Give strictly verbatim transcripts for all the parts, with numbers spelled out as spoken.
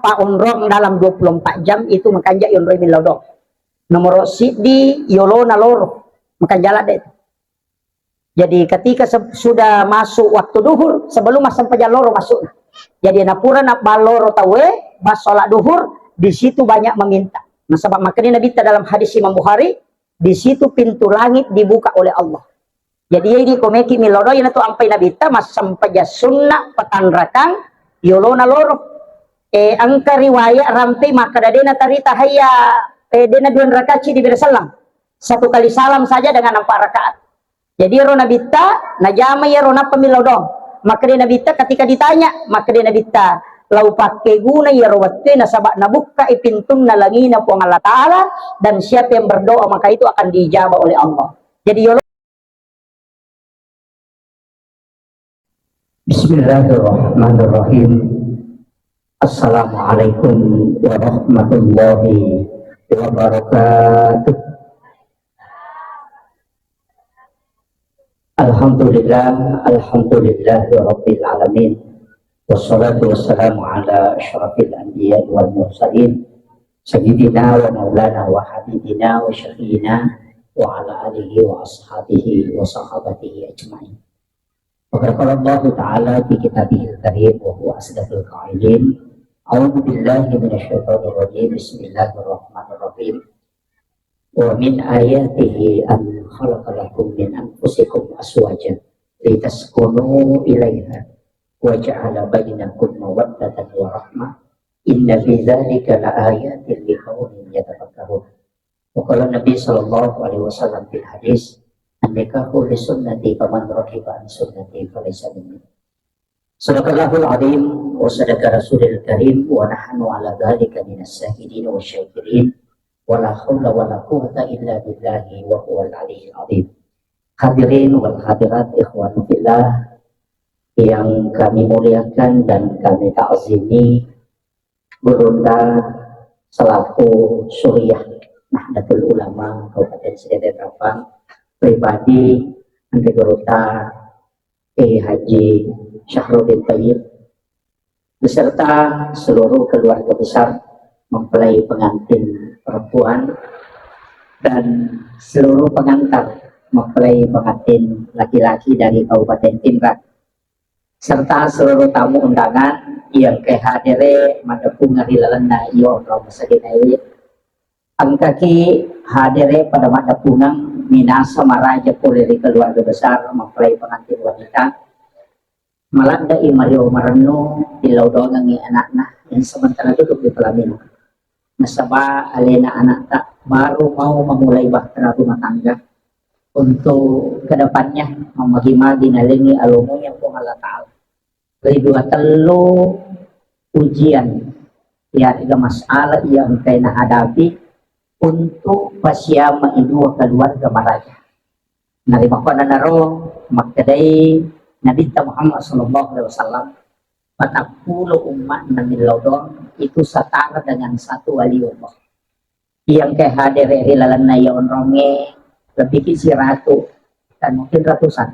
pa onrong dalam dua puluh empat jam itu makanja yonroi millau doang. Nomoro siddi yolona loro, makanja ladde. Jadi ketika se-, sudah masuk waktu duhur, sebelum massempajang loro masuk. Jadi napura nabballoro tauwe, bas sholat duhur, di situ banyak meminta. Nasaba makkeda Nabitta dalam hadis Imam Bukhari, di situ pintu langit dibuka oleh Allah. Jadi, idi ko meki millau doang, iyanatu ampai Nabitta massempajang sunna patanrakang yolona loro. Eh, engka riwayat rampe makkeda de natarita hayya, eh, de na dua rakaat di bere sallam. Satu kali salam saja dengan empat rakaat. Jadi ero Nabitta najama iyaro nappa millau doang. Makkeda Nabitta ketika ditanya, makkeda Nabitta, lau pakkeguna iyaro wettue nasaba nabukkai pintunna langina Puang Allah Ta'ala, dan siapa yang berdoa maka itu akan diijabah oleh Allah. Jadi yolo Bismillahirrahmanirrahim. Assalamualaikum warahmatullahi wabarakatuh. Alhamdulillah, alhamdulillah rabbil alamin. Wassalatu wassalamu ala asyrafil anbiya wal mursalin, sayyidina wa maulana wa habibina wa syafiina wa ala alihi wa ashabihi wa sahabatihi ajmain. Wa qad qala Allahu ta'ala fi kitabihil karim wa huwa asdaqul qailin. A'udzu billahi minasy syaithanir rajim. Bismillahirrahmanirrahim. Wa min ayatihi an khalaqa lakum min anfusikum azwajan litaskunu ilaiha wa ja'ala bainakum mawaddatan wa rahmah. Inna fi dzalika laayatin liqaumin yatafakkarun. Wa qala Nabi sallallahu alaihi wasallam fil hadis, "An-nikahu li sunnati faman raghiba an sunnati falaysa minni." Sadaqallahul azim wa sadaqa rasulil karim wa nahnu ala dzalika minas syahidin wa syakirin wa la haula wa la quwwata illa billahi wa huwal aliyyil azim. Hadirin wal hadirat, ikhwanu fillah yang kami muliakan dan kami takzimi, Gurunda selaku Suriah Nahdlatul Ulama Kabupaten Sidadarapang, pribadi Anre Gurunda Kiai Haji Syahruddin Thayyib, beserta seluruh keluarga besar mempelai pengantin perempuan dan seluruh pengantar mempelai pengantin laki-laki dari Kabupaten Pinrang, serta seluruh tamu undangan yang engka hadere maddepungeng ri lalenna iyo onrong masagena iye. Engkaki hadere pada maddepungeng minasa maraja pole ri keluarga besar mempelai pengantin wanita. Maladde'i mario marennu, dilaudoangengngi anakna yang sementara duduk di pelaminan. Nasaba alena anakta baru mau memulai bahtera rumah tangga. Untuk kedepannya, mammagi-magi nalengi alomunya Puang Allah Ta'ala. Ri dua tellu ujian, ya, tiga masalah yang engkai nahadapi untuk pasiama dua keluarga maraja. Narimakkuannanaro makkedai Nabitta Muhammad sallallahu alaihi wasallam, patappulo umma' namillau doang itu setara dengan satu wali Allah. Iya engkai hadere ri lalenna iya onrongnge lebbiki siratu dan mungkin ratusan.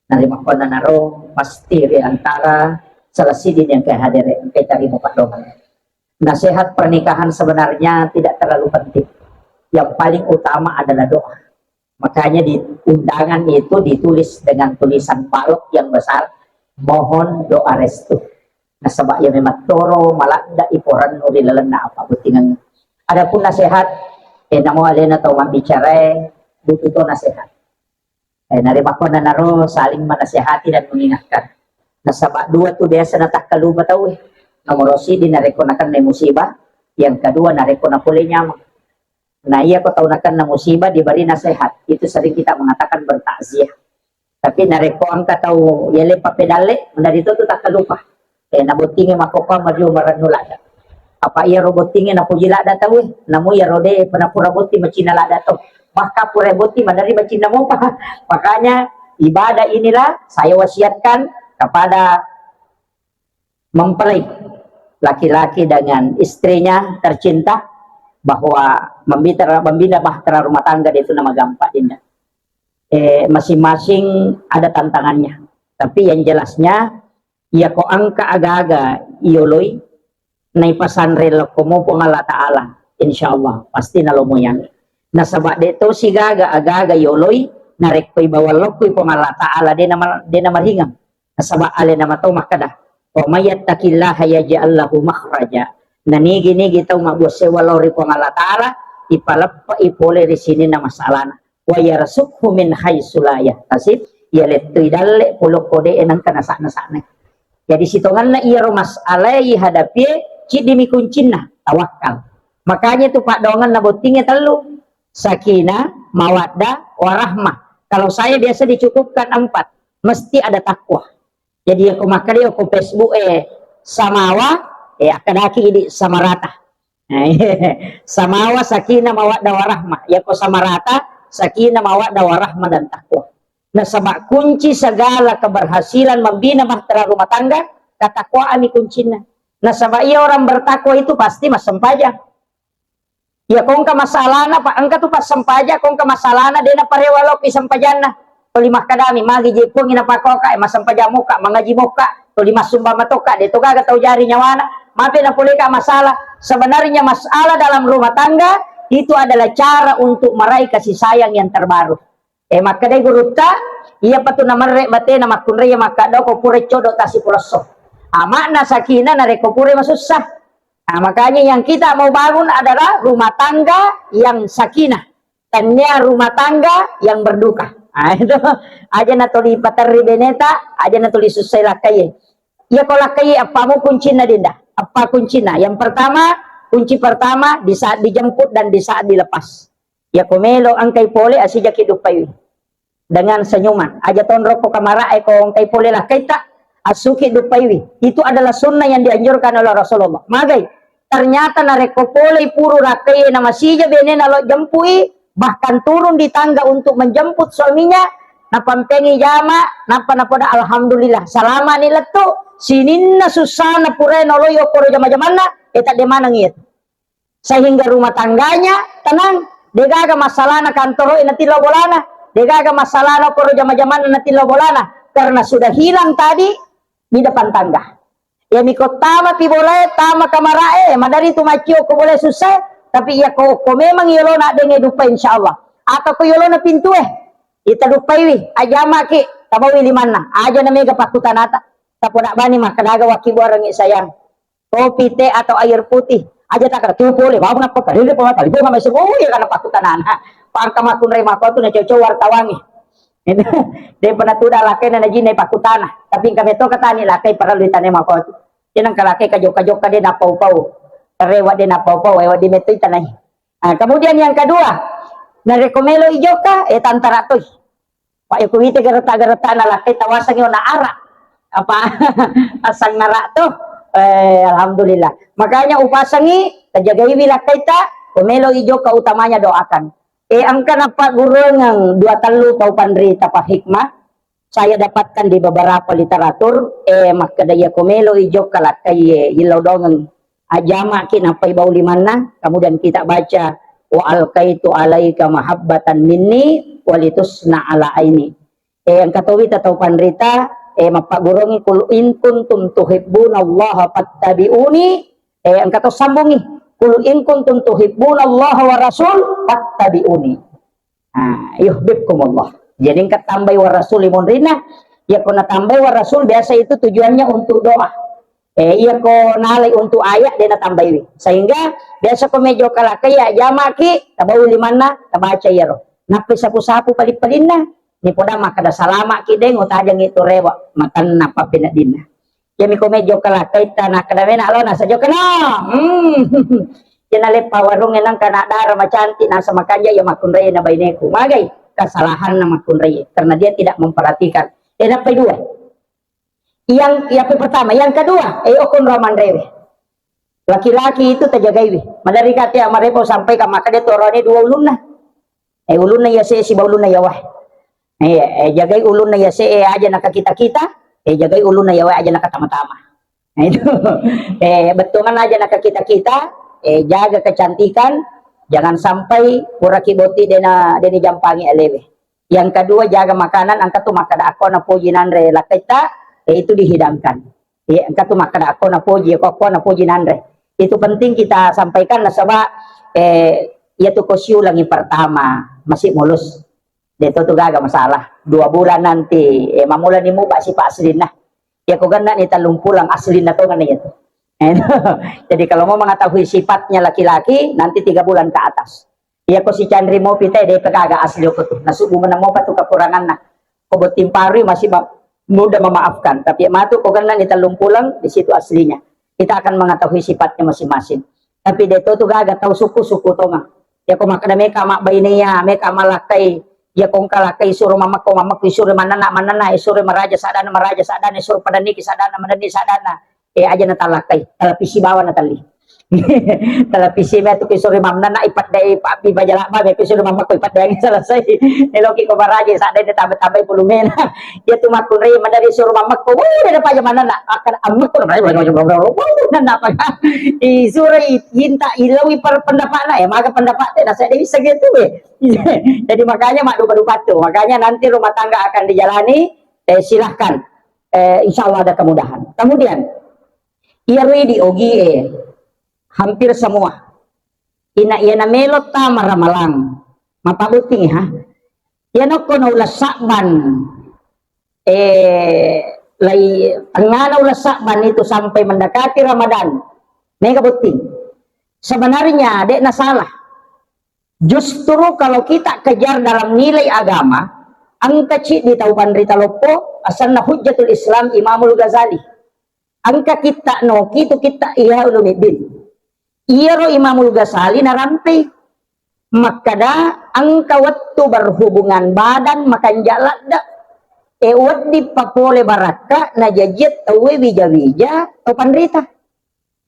Narimakkuannanaro pasti ri antara salah siddi iya engkai hadere engkai tarima paddoangeng. Nasihat pernikahan sebenarnya tidak terlalu penting. Yang paling utama adalah doa. Makanya di undangan itu ditulis dengan tulisan balok yang besar, "Mohon doa restu." Nasaba iya memang toro maladde iporennu ri lalenna apa bottingeng. Adapun nasihat, eh, namo alena tau mabbicarae butuh to nasihat. Eh, narimakkuannanaro saling menasehati dan mengingatkan. Nasaba dua tu biasa natakkalupa tauwe. Nomoro siddi narekko nakennai musibah, yang kedua narekko napole nyameng. Nah, iya ko tau nakenna musibah diberi nasihat. Itu sering kita mengatakan bertakziah. Tapi narekko engka tau yale pappedalle, menari to tu takkalupa. Eh, nabottingi makkokkoe maju marennu ladde. Apa iyaro bottingi napuji ladde tauwe, namu iyaro de pernah pura botting macinna ladde to. Bahkan pura botting maneri macinna mopa. Makanya ibadah inilah saya wasiatkan kepada mempelai laki-laki dengan istrinya tercinta bahwa membina, membina bahtera rumah tangga itu nama gampang dinda. Eh, masing-masing ada tantangannya. Tapi yang jelasnya, iya ko engka aga-aga iyoloi, naipasanre lokko mo Puang Allah Ta'ala, insya Allah pasti nalomoyangngi. Nasaba de to sigaga agaga yoloi, narekko ibawang lokkoi Puang Allah Ta'ala, de nama-, de namaringeng. Nasaba alena mato makkeda, "Wa may yattaqillaha yaj'al lahu makhraja." Nanigi-nigi tau mabbuang sewa lao ri Puang Allah Ta'ala, ipaleppe'i pole ri sininna masalana. "Wa yarzuqhu min haitsu la yahtasib." Iya lettui dalle pole ko de nengka nasa-nasane. Jadi sitongenna iyaro masalae ihadapie, ciddimi kuncinna, tawakkal. Makanya itu paddoangenna bottingnge tellu, sakinah, mawaddah, warahmah. Kalau saya biasa dicukupkan empat, mesti ada takwa. Jadi yako makkeda ko Facebook e samawa, eh, akkadaki idi samarata. Samawa, sakinah, mawaddah, warahmah. Yako samarata, sakinah, mawaddah, warahmah, dan takwa. Nasaba kunci segala keberhasilan membina bahtera rumah tangga, katakwaan mi kuncinna. Nasaba iya orang bertakwa itu pasti massempajang. Iya, ko engka masalana, Pak, engka tu passempaja, ko engka masalana, de naparewa loki sempajanna. Tuli makkadami, magi je Puang napakoka, eh, massempajang moka, mangaji moka, tuli massumba matoka, de to gaga tau jari nyawana. Mape napoleka masalah. Sebenarnya masalah dalam rumah tangga itu adalah cara untuk meraih kasih sayang yang terbaru. Eh, makkedai gurutta, iya patu namerre batena makkunrai makkadoko pura codo tasi pulesso. Amakna sakinah narekko pura masussa. Nah, makanya yang kita mau bangun adalah rumah tangga yang sakinah. Tennia rumah tangga yang berduka. Nah, itu aja na tuli paterri beneta, aja na tuli sussai lakkaie. Iya ko lakkaie, appamu kuncinna, Dinda? Apa kuncinna? Yang pertama, kunci pertama di saat dijemput dan di saat dilepas. Iya ko melo engkai pole, asijaki duppaiwi dengan senyuman. Aja tonrokko kamara'e ko engkai pole lakkaitta, assuki duppaiwi. Itu adalah sunnah yang dianjurkan oleh Rasulullah. Magai, ternyata narekko polei puru rakkaie na masija benena lo jempui, bahkan turun di tangga untuk menjemput suaminya, napampengi jama, nappa napoda, "Alhamdulillah, salama ni lettu, sininna sussana purae noloi okkoro jama-jamanna, eh, tadde maneng iya." Sehingga rumah tangganya tenang, degaga masalahna kantoro natillo bolana, degaga masalahna okkoro jama-jamanna natillo bolana, karena sudah hilang tadi di depan tangga. Ya miko tama pi bolae, tama kamarae, madari tu maccio ko bolae susah, tapi iya ko, ko memang yolona denge dupa insyaallah. Atau ko yolona pintue, ita dupaiwi, ajamaki, tabawi limanna, aja na mega pakkutanata, tapoda bani makkadaga wakki buarengi sayang. Kopi, teh, atau air putih. Aja takara tu pole, bau nappa karele pemata, libo ngamai semua, ya karena pakkutanana. Pangka makunrai mako tu na cocok wartawangi. Daripada tuda lakai na najinai pakkutana. Tapi engka meto katani lakai parallu itane mako tu. Tenang ka lakai ka jokka-jokka de napau-pau. Rewa de napau-pau, ewa di meto itanai. Ah, kemudian yang kedua, narekko melo i jokka, eh, tantara toi. Pak, yako wite gereta-gereta na lakai tawasangi ona ara. Apa? Asang ara tu. Eh, alhamdulillah. Makanya upasangi, tajagaiwi lakaita, ko melo i jokka utamanya doakan. Eh, engka napagguruangeng dua tellu tau panrita pa hikmah, saya dapatkan di beberapa literatur, eh, makkeda iya ko melo i jokka lakkaie, illau dongeng. Ajamaki nappai bau limanna, kemudian kita baca, "Wa alqaitu alaika mahabbatan minni walitusna ala aini." Eh, engka towi ta tau panrita, eh, mappagguruangi, "Qul in kuntum tuhibbunallaha fattabi'uni." Eh, engka to sambungi, "Qul in kuntum tuhibbunallaha wa rasul fattabi'uni." Ah, yuhibbukumullah. Jadi engka tambai wa rasul monrinna, iya ko natambai wa rasul biasa itu tujuannya untuk doa. Eh, iya ko nalai untuk ayat de natambaiwi. Sehingga biasa ko mejo kalakai ya jamaki, tabau limanna, tabaca iyaro. Nappi sapu-sapu pali-palinna, ni poda makkada salamaki deng, utajangi tu rewa, matanna pappeneddinna. Iyami ko mejo kalakaitta, nakkada mena lo, nasa jokka no. Hmm. Iya naleppa warung enang kana dara macantik, nasa makanja ya makkunrai na baineku. Magai kesalahanna makkunrai karena dia tidak memperhatikan. Eh, nappai dua. Yang, yang pertama, yang kedua, eh, okon roman rewe. Laki-laki itu tajagaiwi. Madari kate amarepo sampai ka makkada torone dua ulunna. Eh, ulunna yase siba ulunna yawa. Eh, eh, jagai ulunna yase, eh, aja naka kita-kita, eh, jagai ulunna yawa aja naka tama-tama. Nah, itu. Eh, bettuangan aja naka kita-kita, eh, jaga kecantikan, jangan sampai puraki boti dena, deni jampangi alewe. Yang kedua, jaga makanan, engka tu makkada akko napoji nanre lakkaita, eh, itu dihidangkan. Iya, engka tu makkada akko napoji, akko, akko napoji nanre. Itu penting kita sampaikan, nasaba, eh, iya tu ko siulangi pertama, masih mulus. De' to tu gaga masalah. Dua bulan nanti, eh, mammulani muba sipa aslinna. Iya ko genna ni tellung pulang aslinna to genna iya tu. Jadi kalau mau mengetahui sifatnya laki-laki, nanti tiga bulan ke atas. Iya ko si canri mopi te, de' pa gaga asli ko tu. Nasubbu menang mopa tu kekuranganna. Ko botting parui masih ma-, mudah memaafkan. Tapi matu ko genna ni tellung pulang, di situ aslinya. Kita akan mengetahui sifatnya masing-masing. Tapi de' to tu gaga tau suku-suku tonga. Iya ko makkeda meka mabbainea, meka malakkai. Iya ko engka lakkai suro mammekko, mammekko isuro mannanna, mannanna isuro maraja sadana, maraja sadana isuro padanniki sadana, madanni sadana. Eh, aja na talakkai, televisi bawa na telli. Televisi me tu kisuri mamna na ipaddai pa-, ipajalak ba, me kisuri mammekko ipaddai selesai. Eloki ko baraje sadde ne tambah-tambai pulumena. Dia tu makkunrai madari suru mammekko. Wuh, dia dapat zaman na akan ammekko. Wuh, nana apa? Isuru i-, inta ilawi per pendapat na, eh, maka pendapat te, nah, saya bisa gitu, eh. Jadi makanya mak dupa-dupa tu. Makanya nanti rumah tangga akan dijalani, eh, silahkan. Eh, insya Allah ada kemudahan. Kemudian, iyaro idi ogie hampir semua. Ina iya namelo tama ramalang. Mapabutting, ha. Iya nokko na uleng Sa'ban, eh, lai tengana uleng Sa'ban itu sampai mendekati Ramadan. Mega butting. Sebenarnya, de' na salah. Justru kalau kita kejar dalam nilai agama, engka ciddi tau panrita loppo, asenna Hujjatul Islam Imamul Ghazali. Engka kitta noki tu kitta Ihya Ulumuddin. Iyaro Imamul Ghazali narampei makkeda engka wettu berhubungan badan makanja ladde, e, wedding papole barakka najajiang tauwe wija-wija tau panrita.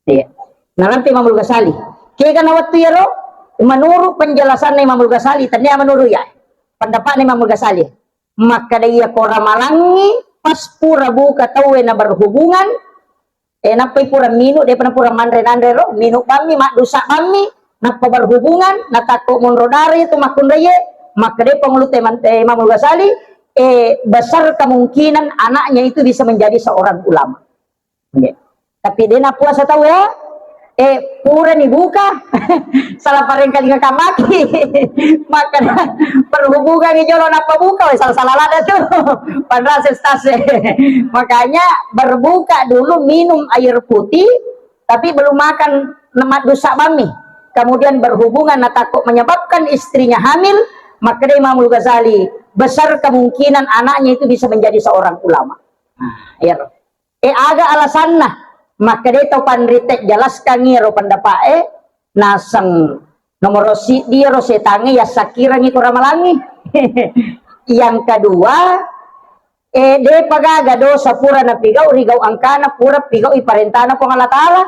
Iya. Narampei Imamul Ghazali. Kega na wettu iyaro? Menurut penjelasanna Imamul Ghazali, tennia menurut iya. Pendapatna Imamul Ghazali. Makkeda iya ko ramalangngi pas pura buka tauwe na berhubungan, eh, nappai pura minu, depa na pura manre nanre ro, minu bammi, maddusa bammi, nappa berhubungan, natakko monro dara itu makkunraie, makkeda pangulu teman, eh, Imamul Ghazali, eh, besar kemungkinan anaknya itu bisa menjadi seorang ulama. Nggih. Tapi de' napuasa tau ya. Eh, purani buka. Salah parengkalinga kamaki. Maka berhubungan jolo nappa buka, weh, salah-salah lada tu. Panrase stase. Makanya berbuka dulu, minum air putih, tapi belum makan, maddusa bammi. Kemudian berhubungan, natakko menyebabkan istrinya hamil, maka dé Imamul Ghazali, besar kemungkinan anaknya itu bisa menjadi seorang ulama. Nah, iya. Eh, aga alasanna? Makkedai tau panrita, jelaskangngi ro pendapa'e, naseng nomoro siddi ro setangnge yassakkirangngi ko ramalangngi. Yang kedua, eh, depa gaga dosa pura napigau ri gau engkana, pura pigau i parentana Puang Allah Ta'ala.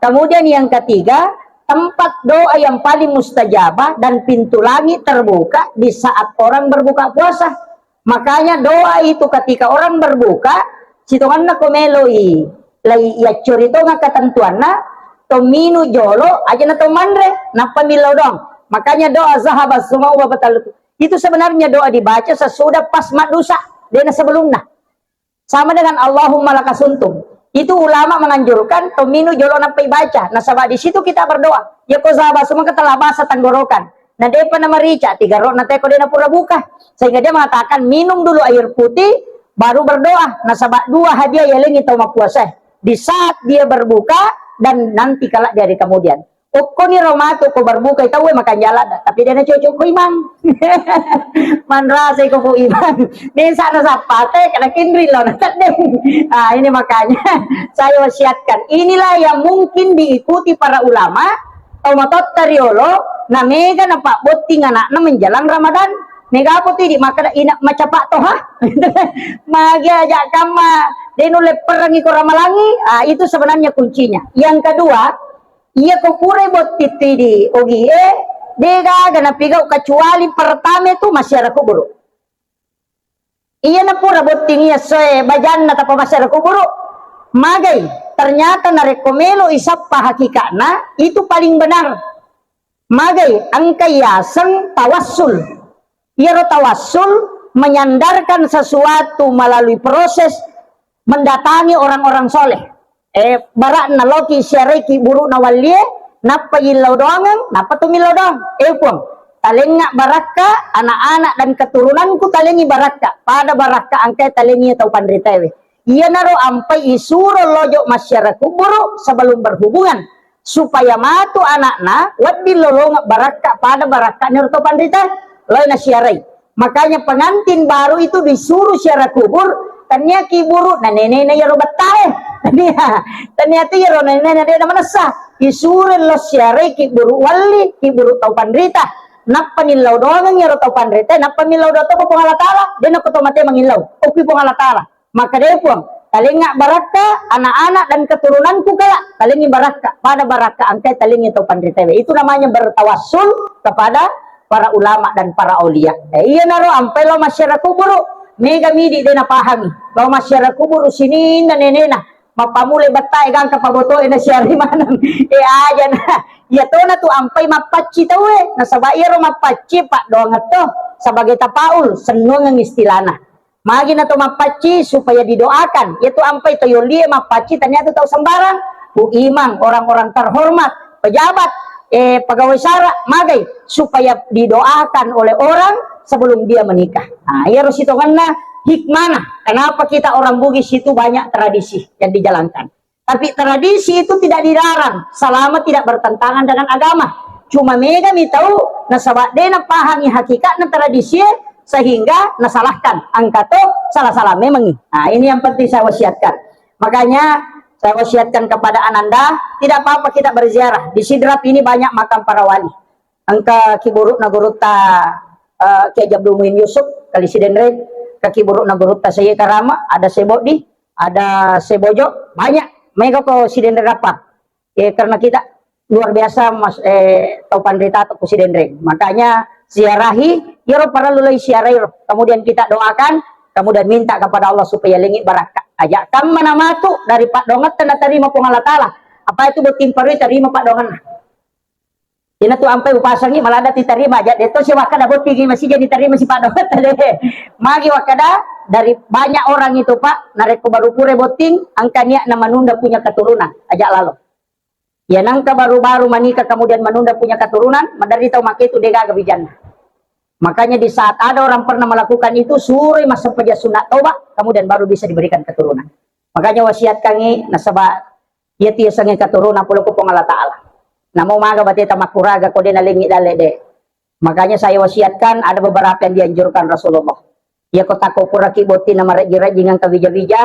Kemudian yang ketiga, tempat doa yang paling mustajabah dan pintu langit terbuka di saat orang berbuka puasa. Makanya doa itu ketika orang berbuka, sitonganna ko meloi, lai yaccori tonga ketentuanna, to minu jolo, aja na to manre, nappa millau doang. Makanya doa zahaba sumau batal itu sebenarnya doa dibaca sesudah pas maddusa, dena sebelumna. Sama dengan Allahumma lakasumtu. Itu ulama menganjurkan to minu jolo nappa ibaca. Nasaba di situ kita berdoa. Ya ko zahaba sumau, telah basah tenggorokan. Na depa na marica, tiga ro na teko dena pura buka. Sehingga dia mengatakan minum dulu air putih, baru berdoa. Nasaba dua hadiah yalengi tau mapuasa. Di saat dia berbuka dan nanti kelak di hari kemudian. Okkoni ro matu ko berbuka tauwe makan jala, tapi dena cocok ko imang. Manrasai ko, ko imang. Mesa na sappate, kada kinri lo na teddeng. Ah, ini makanya saya wasiatkan. Inilah yang mungkin diikuti para ulama, tau matotta riolo, na mega na pabbotting anakna menjelang Ramadan. Mega apa tu idi makkeda ina macapa toha. Magi aja kamma, denu lepperangi ko ramalangi. Ah, itu sebenarnya kuncinya. Yang kedua, iya ko pura botting tu idi ogie, de gaga napigau kecuali pertama tu masyarakat kuburu. Iya na pura botting iya soe bajanna tappa masyarakat kuburu. Magai, ternyata narekko melo isappa hakikatna, itu paling benar. Magai, engka yaseng tawassul. Iyaro tawassul menyandarkan sesuatu melalui proses mendatangi orang-orang soleh. Eh, barakna loki siarai kiburu na wallie, nappa yillau doangeng, nappa tu millau doang. Eh, Puang, talengnga barakka, anak-anak dan keturunanku talengi barakka, pada barakka engkai talengi tau panritaewe. Iyanaro ampai isuro lojo massiara kuburu sebelum berhubungan, supaya matu anakna wedding lolonga barakka pada barakka niro tau panrita, loi nasiarai. Makanya pengantin baru itu disuruh siara kubur, tania kiburu na nenena yaro bettae. Tania, tania tu yaro nenena de na manessa. Isuro lo siarai kiburu walli, kiburu tau panrita. Nappa nillau doangeng yaro tau panrita, nappa millau doang to Puang Allah Taala. De na ko to mate mangillau. Okki Puang Allah Taala. Maka dé Puang, talengnga barakka anak-anak dan keturunanku kala, talengngi barakka, pada barakka engkai talengngi tau panritaé. Itu namanya bertawassul kepada para ulama dan para aulia. Eh, iyanaro ampai lao massiara kuburu, mega midi dé napahangi. Lao massiara kuburu sininna nénéna, mappamulai bettaé gangka pabotoé nasiari maneng. Eh, aja na. Iya tona tu ampai mappacci taué, nasaba iyaro mappacci paddoangeng to sebagai tapaul, sennuangeng istilana. Magi na to mappacci supaya didoakan. Iyatu ampai to yollie mappacci tania tu tau sembarang. Bu imam, orang-orang terhormat, pejabat, eh, pegawai sara, magai supaya didoakan oleh orang sebelum dia menikah. Nah, iyaro sitongenna hikmana. Kenapa kita orang Bugis itu banyak tradisi yang dijalankan? Tapi tradisi itu tidak dilarang selama tidak bertentangan dengan agama. Cuma mega mi tau nasaba dé napahangi hakikatna tradisi sehingga nasalahkan. Engka to salah-salah memangngi. Nah, ini yang penting saya wasiatkan. Makanya saya wasiatkan kepada Ananda, tidak apa-apa kita berziarah. Di Sidrap ini banyak makam para wali. Engka kiburukna gurutta, eh, Kiai Abdul Muin Yusuf, Kali Sidenreng, engka kiburukna gurutta Sayyid Karama, ada Sebodi, ada Sebojo, banyak. Mega ko Sidenreng apa? Eh, karena kita luar biasa, Mas, eh, tau panrita to ko Sidenreng. Makanya ziarahi, iyaro parellu lai ziarahi ro. Kemudian kita doakan, kemudian minta kepada Allah supaya lengi barakka. Aja kamma namatu dari paddoangetta natarima Puang Allah Taala. Apa itu botting parui tarima paddoangenna. Ina tu ampai upasangi maladda titarima aja, de to si wakkada botting masih jadi tarima si paddoangetta dé. Magi wakkada dari banyak orang itu, Pak, narekko baru pura botting, engka niat na menunda punya keturunan, aja lalo. Ya nangka baru-baru menikah kemudian menunda punya keturunan, maderri tau makkeda tu dé gaga wijanna. Makanya di saat ada orang pernah melakukan itu, suroi massempajang sunat toba, kemudian baru bisa diberikan keturunan. Makanya wasiatkangi nasaba iyatu yasengnge keturunan pole ko Puang Allah Taala. Namo maga bateta makkuraga ko dé nalengi dalle dé. Makanya saya wasiatkan ada beberapa yang dianjurkan Rasulullah. Iyako takko puraki botting na marejjing-rejjing engka wija-wija,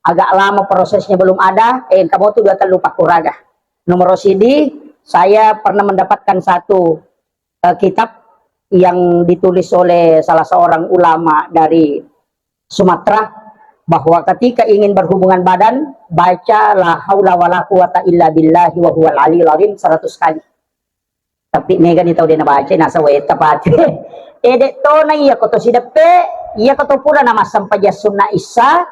agak lama prosesnya belum ada, eh, engka motu dua tellu pakkuraga. Nomor sidi, saya pernah mendapatkan satu, eh, kitab yang ditulis oleh salah seorang ulama dari Sumatera, bahwa ketika ingin berhubungan badan, baca la haula wala quwata illa billahi wa huwal aliyul azim seratus kali. Tapi mega ni tau dé nabaca, nasa wetta pati. Eh, dé tona iyako to sideppe, iyako to pura namassempajang sunna issa,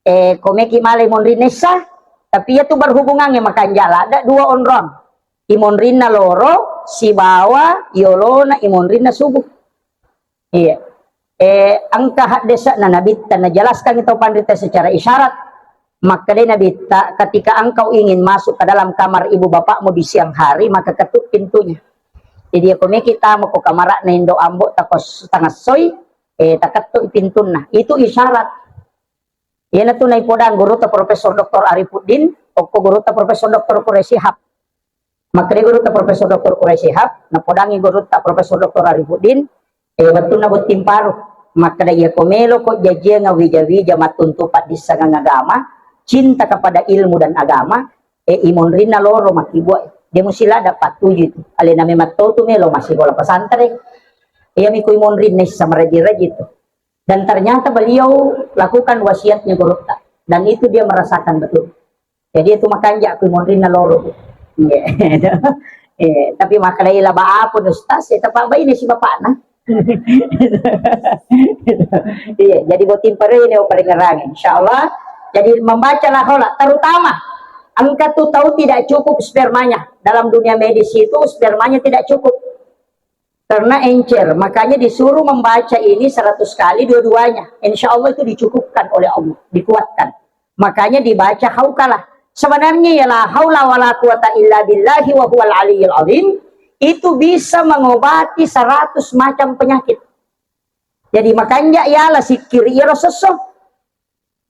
eh, ko meki malai monrinna issa, tapi iyatu berhubungangnge makanja ladda dua onrong. Imonrinna loro sibawa yolona imonrinna subuh. Iya. Eh, engka haddese'na Nabitta najelaskan tau panrita secara isyarat. Makkedai Nabitta, "Ketika engkau ingin masuk ke dalam kamar ibu bapakmu di siang hari, maka ketuk pintunya." Jadi, ko meki tama ko kamara'na indo ambo tako s-, tangessoi, eh, takettuk pintunna. Itu isyarat. Iyanatu naipodang gurutta Profesor Doktor Arifuddin, okko gurutta Profesor Doktor Quraish Shihab. Makkeda gurutta Profesor Doktor Quraish Shihab, napodangi gurutta Profesor Doktor Arifuddin, eh, wettunna botting paru. Makkeda, "Iyako melo ko jajiang wija-wija mattuntu paddissengang agama, cinta kepada ilmu dan agama, eh, imonrinna loro makkibua, de musilada pattuju itu. Alena memang totu melo masih bola pesantren." Iyami ku imonrinna issa maraji-raji itu. Dan ternyata beliau lakukan wasiatnya gurutta. Dan itu dia merasakan betul. Jadi itu makanja aku monrinna loro. Iya. Eh, tapi makkedai laba apa, Ustaz? Ya, tapa baine si bapakna. Iya, jadi botting paru ini paringerang, insya Allah. Jadi membaca la haula, terutama engka tu tau tidak cukup spermanya. Dalam dunia medis itu spermanya tidak cukup. Karena encer, makanya disuruh membaca ini seratus kali dua-duanya. Insya Allah itu dicukupkan oleh Allah, dikuatkan. Makanya dibaca haukalah. Sebenarnya ya la haula wala quwata illa billahi wa huwal aliyil azim, itu bisa mengobati seratus macam penyakit. Jadi makanja yala sikkiri iyaro sesso.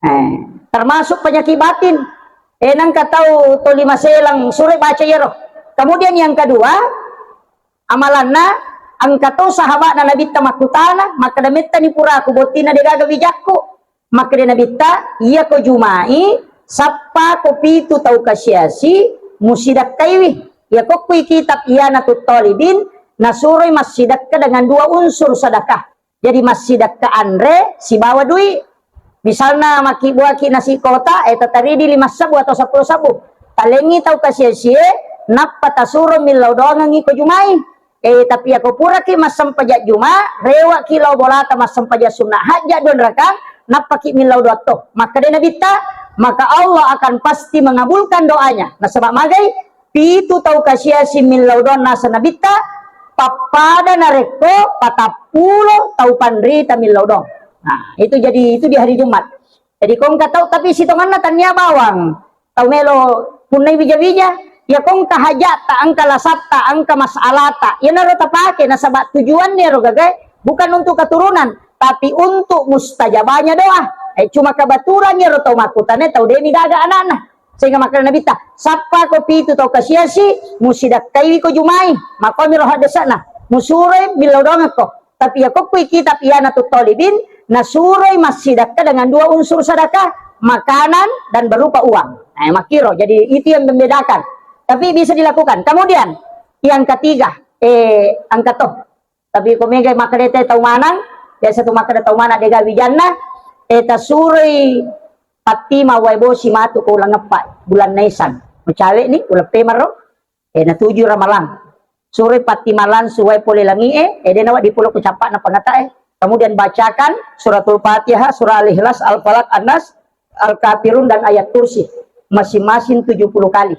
Eh, termasuk penyakit batin. Eh, nangka tau toli maselang, sure baca iyaro. Kemudian yang kedua, amalanna, engka to sahabatna Nabitta makkutana, makkeda mettani puraku bottina degaga wijakku. Makkeda Nabitta, iya ko jumai, sappa ko pitu tau kasiasi, musidakkaiwi. Iya kokkui kitab Ianatut Talibin, nasuroi massidakka dengan dua unsur sedekah. Jadi massidakka anre sibawa dui. Misalna makkibbuaki nasi kota, eh, tataridi lima sebbu atau seppulo sebbu. Talengi tau kasiasie, nappa tasuro millau doangengngi ko jumai. Eh, tapi ako puraki massempajang juma, rewaki lao bolata massempajang sunna hajja dua rakaat, nappaki millau doatto. Makkeda Nabitta, maka Allah akan pasti mengabulkan doanya. Nasaba magai, pitu tau kasiasi millau doang nasa Nabitta, pappada narekko patappulo tau panrita millau doang. Nah, itu jadi, itu di hari Jumat. Jadi kongka tau, tapi sitonganna tania bawang. Tau melo punnai wija-wija, ya kongka hajatta, engka lasatta, engka masalata. Iyanaro tapake, nasaba tujuanna ero gagai bukan untuk keturunan, tapi untuk mustajabahnya doa. Eh, cuma kebetulan ero tau makkutane tau demi gaga anakna. Sehingga makkeda Nabitta, sappa ko pitu tau kasiasi, musidakkaiwi ko jumai. Makomiro haddese'na, musuroi millau doangekko. Tapi ya kokkui kitab Ianatut Talibin, nasuroi massidakka dengan dua unsur sedekah, makanan dan berupa uang. Nah, makkiro. Jadi itu yang membedakan. Tapi bisa dilakukan. Kemudian yang ketiga, eh, angka to. Tapi ko mega makkeda tau manang, biasa tu makkeda tau manang dega wijanna, eh, tasuroi pattima wae bosi matu ko uleng eppa, bulan Naisan. Mecawe ni, uleng pemaro, eh, natuju Ramalang. Suroi pattima lansu wae pole langi e, eh, dena wa dipolo ko cappa na pangata e. Kemudian bacakan suratul Fatihah, surah Al-Ikhlas, Al-Falaq, An-Nas, Al-Kafirun, dan ayat kursi. Masing-masing tujuh puluh kali.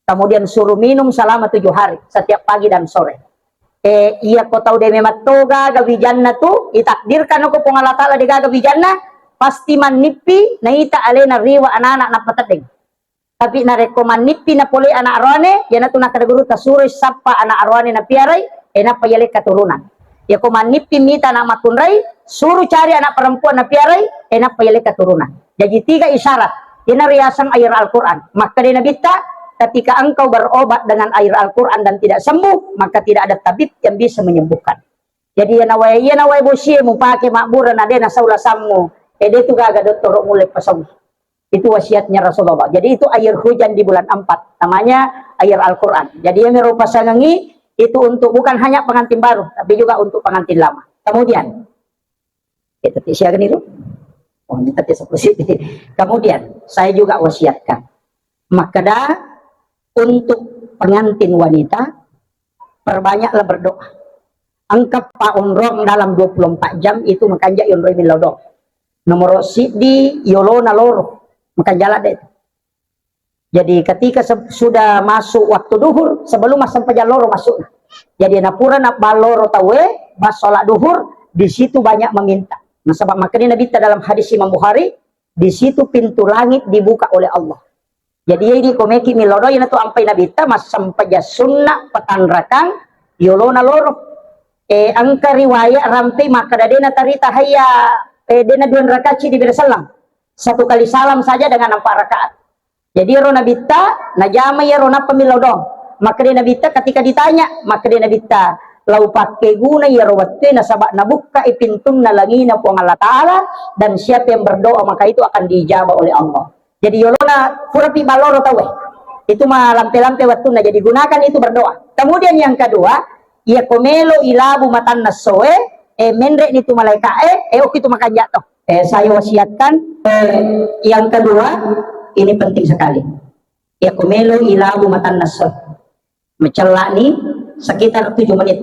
Kemudian suruh minum selama tujuh hari, setiap pagi dan sore. Eh, iya ko tau de memang toga ga wijanna tu, itakdirkan ko Puang Allah Ta'ala de gaga wijanna, pasti mannippi, naita alena riwa anak-anak nappa teddeng. Tapi narekko mannippi na pole anak aroane, iyanatu nakkeda guru tasuroi sappa anak aroane napiarai, eh, nappa yalekka turunan. Yako mannippi mita anak makkunrai, suruh cari anak perempuan napiarai, eh, nappa yalekka turunan. Jadi tiga isyarat. Ina riaseng air Al-Quran. Makkeda Nabitta, ketika engkau berobat dengan air Al-Quran dan tidak sembuh, maka tidak ada tabib yang bisa menyembuhkan. Jadi iya nawae, iya nawae bosie mupake mabbura na de nasau lasammu. Eh, de tu gaga dottoro mulle pasau. Itu wasiatnya Rasulullah. Jadi itu air hujan di bulan empat. Namanya air Al-Quran. Jadi yang merupasangi itu untuk bukan hanya pengantin baru, tapi juga untuk pengantin lama. Kemudian, kita siaga niru. Oh, ini tadi sepuluh siti. Kemudian, saya juga wasiatkan. Makkeda untuk pengantin wanita, perbanyaklah berdoa. Engka paonrong dalam dua puluh empat jam itu makanja yonroi millau doang. Nomor siddi, yolona loro. Makanja ladde. Jadi ketika se-, sudah masuk waktu duhur, sebelum massempajang loro masuk. Jadi napura nabbal loro tauwe, pas sholat duhur, di situ banyak meminta. Nasaba makkeda Nabitta dalam hadis Imam Bukhari, di situ pintu langit dibuka oleh Allah. Jadi, iya idi komeki millau doa, iyanatu ampai Nabitta, massempajang sunna, patanrakang, yolona loro. Eh, engka riwayat rampe makkeda de natarita hayya, eh, de na dua rakaat di bere sallam. Satu kali salam saja dengan empat rakaat. Jadi, ero Nabitta, najama iyaro nappa millau doang. Makkeda Nabitta, ketika ditanya, makkeda Nabitta, lau pakkeguna iyaro wettue nasaba nabukkai pintunna langina Puang Allah Ta'ala, dan siapa yang berdoa maka itu akan diijabah oleh Allah. Jadi yolona purapi balloro tauwe. Itu malampe-lampe wettunna. Jadi gunakan itu berdoa. Kemudian yang kedua, iya ko melo ilabu matanna essoe, eh, menre ni tu malaika e, eh, oki tu makanja to. Eh, saya wasiatkan, eh, yang kedua, ini penting sekali. Iya ko melo ilabu matanna essoe. Macellani sekitar tujuh menit.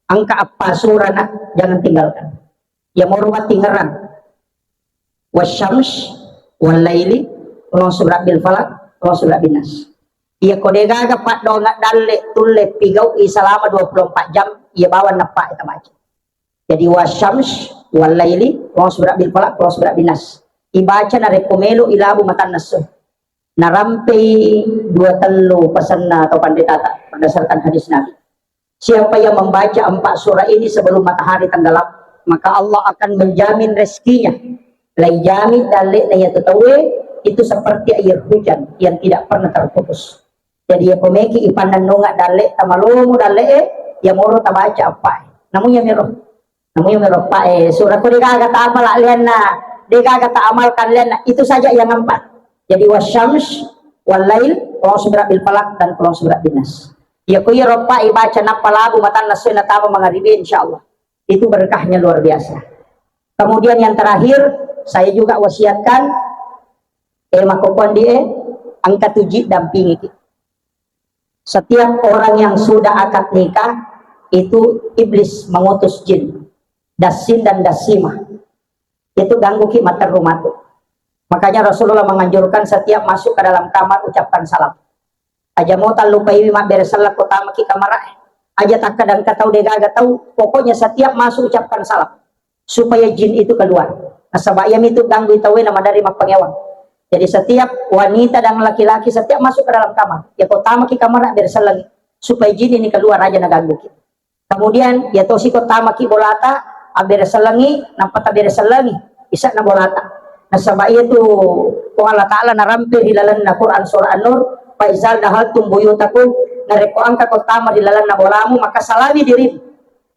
Engka appasurana, jangan tinggalkan. Iya moro mattingerang. Wasyams, wallaili, qul a'udzu birabbil falaq, qul a'udzu birabbin nas. Iya ko degaga paddoangeng dalle tulle pigau'i selama dua puluh empat jam, iya bawang nappa tabaca. Jadi wasyams, wallaili, qul a'udzu birabbil falaq, qul a'udzu birabbin nas. Ibaca narekko melo ilabu matanna esso. Narampei dua tellu pasenna atau pandetata berdasarkan hadis Nabi. Siapa yang membaca empat surah ini sebelum matahari tenggelam, maka Allah akan menjamin rezekinya. Laijamin dalle'na iyatu tauwe itu seperti air hujan yang tidak pernah terputus. Jadi, iya komeki ipannennunga dalle, tamalomo dalle'e, iya moro tabaca appae. Namu iya miro. Namu iya miro appae. Surah ko degaga taapala lianna, degaga taamalkan lianna. Itu saja yang empat. Jadi, wasyams, wal lail, qul a'udzu birabbil falaq, dan qul a'udzu birabbin nas. Iya ko iya roppa ibaca nappa labu matanna sue natama mangaribi, insyaallah. Itu berkahnya luar biasa. Kemudian yang terakhir, saya juga wasiatkan, eh, makkokkondi, eh, engka tu ji dampingi ki. Setiap orang yang sudah akad nikah, itu iblis mengutus jin, dasin dan dasimah. Itu ganggu ki materru matu. Makanya Rasulullah menganjurkan setiap masuk ke dalam kamar ucapkan salam. Aja mo tallupaiwi mabbere selleng ko tamaki kamarae. Aja takkadangka tau degaga tau, pokoknya setiap masuk ucapkan salam. Supaya jin itu keluar. Nasaba iyami tu ganggu tauwe na madari mappangewang. Jadi setiap wanita dan laki-laki setiap masuk ke dalam kamar, ya ko tamaki kamar bere sellengi. Supaya jin ini keluar aja na ganggu ki. Kemudian, ya tosi ko tamaki bolata, abbere sellengi, nappa tabere sellengi, isa'na bolata. Nasaba iya tu ko Allah Ta'ala narampe ri lalenna Quran surah An-Nur, "Fa iza dahaltum buyutakum," narekko engka ko tama ri lalenna bolamu, maka salami dirimu.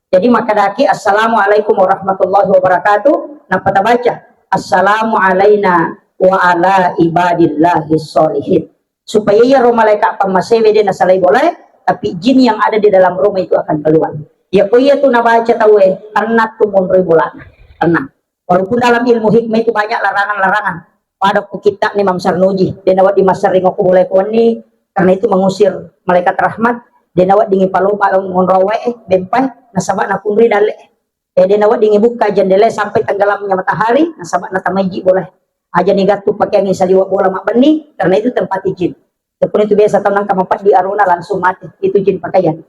Jadi makkadaki, "Assalamualaikum warahmatullahi wabarakatuh," nappa tabaca, "Assalamu alaina wa ala ibadillahi sholihin." Supaya iyaro malaika pammasewe de nasalai bolae, tapi jin yang ada di dalam rumah itu akan keluar. Ya ko iya tu nabaca tauwe, tenang tu monroi bolana. Tenang. Walaupun dalam ilmu hikmah itu banyak larangan-larangan. Pada ku kitta ni Imam Sarnuji, de nawedding massering okko bolae ko wenni, karena itu mengusir malaikat rahmat, de nawedding paloba monro awae, bempai, nasaba nakunri dalle. Eh, de nawedding bukka jendela sampai tenggelamnya matahari, nasaba natamai ji bola. Aja ni gattu pakeangi saliwa bola mabbenni, karena itu tempat jin. Tepun itu biasa tau nangka mapeddi arona langsung mati. Itu jin pakaian.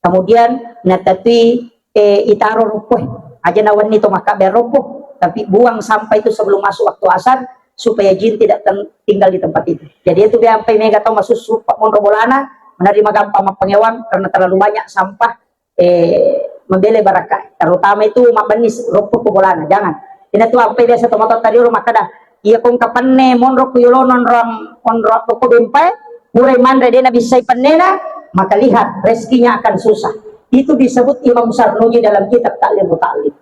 Kemudian natatui, eh, itaro roppo. Aja nawenni to makabbe roppo, tapi buang sampah itu sebelum masuk waktu asar supaya jin tidak ten- tinggal di tempat itu. Jadi itu biasa sampai mega tau masussu monro bolana, menerima gampang mappangewang karena terlalu banyak sampah eh, mabele barakka, terutama itu mabbenni roppo ko bolana, jangan. Ina tu ampai biasa tomatoatta riolo makkada, iya ko engka penne monro ku yolo nonrong onro ko bempai, purai manre de nabissai pennena, maka lihat rezekinya akan susah. Itu disebut Imam Sarnuji dalam kitab Ta'lim Muta'allim.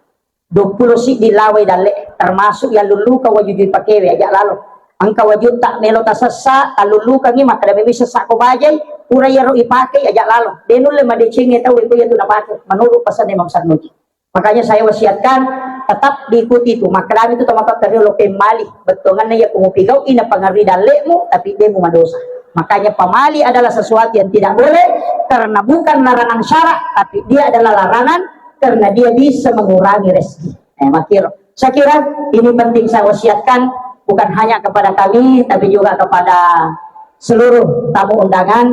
Duappulo siddi lawai dalle, termasuk yang lulluka waju jui pakewe aja lalo. Engka wajutta melo tasessa, tallullukangi, makkada memi sessa ko bajai, pura iyaro ipake aja lalo. De nulle madecengi tau ko iya tu napake, menurut pesan Imam Sarnuji. Makanya saya wasiatkan tetap diikuti itu. Makkadami tu tomatoatta riolo pemmali, bettuanganna iya ko mupigau ina pangarri dallemu, tapi de mu madosa. Makanya pamali adalah sesuatu yang tidak boleh karena bukan larangan syarak, tapi dia adalah larangan karena dia bisa mengurangi rezeki. Eh, makkiro. Saya kira ini penting saya wasiatkan bukan hanya kepada kami, tapi juga kepada seluruh tamu undangan.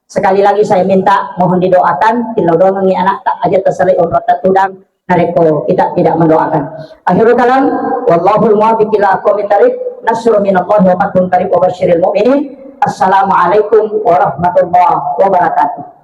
Sekali lagi saya minta mohon didoakan, tillau doangengi anakta, aja terselai onro tudang, narekko kita tidak mendoakan. Akhirul kalam, wallahul muwaffiq ila aqwamit thariq, nasrun minallahi wa fathun qarib wa basyiril mu'minin. Assalamualaikum warahmatullahi wabarakatuh.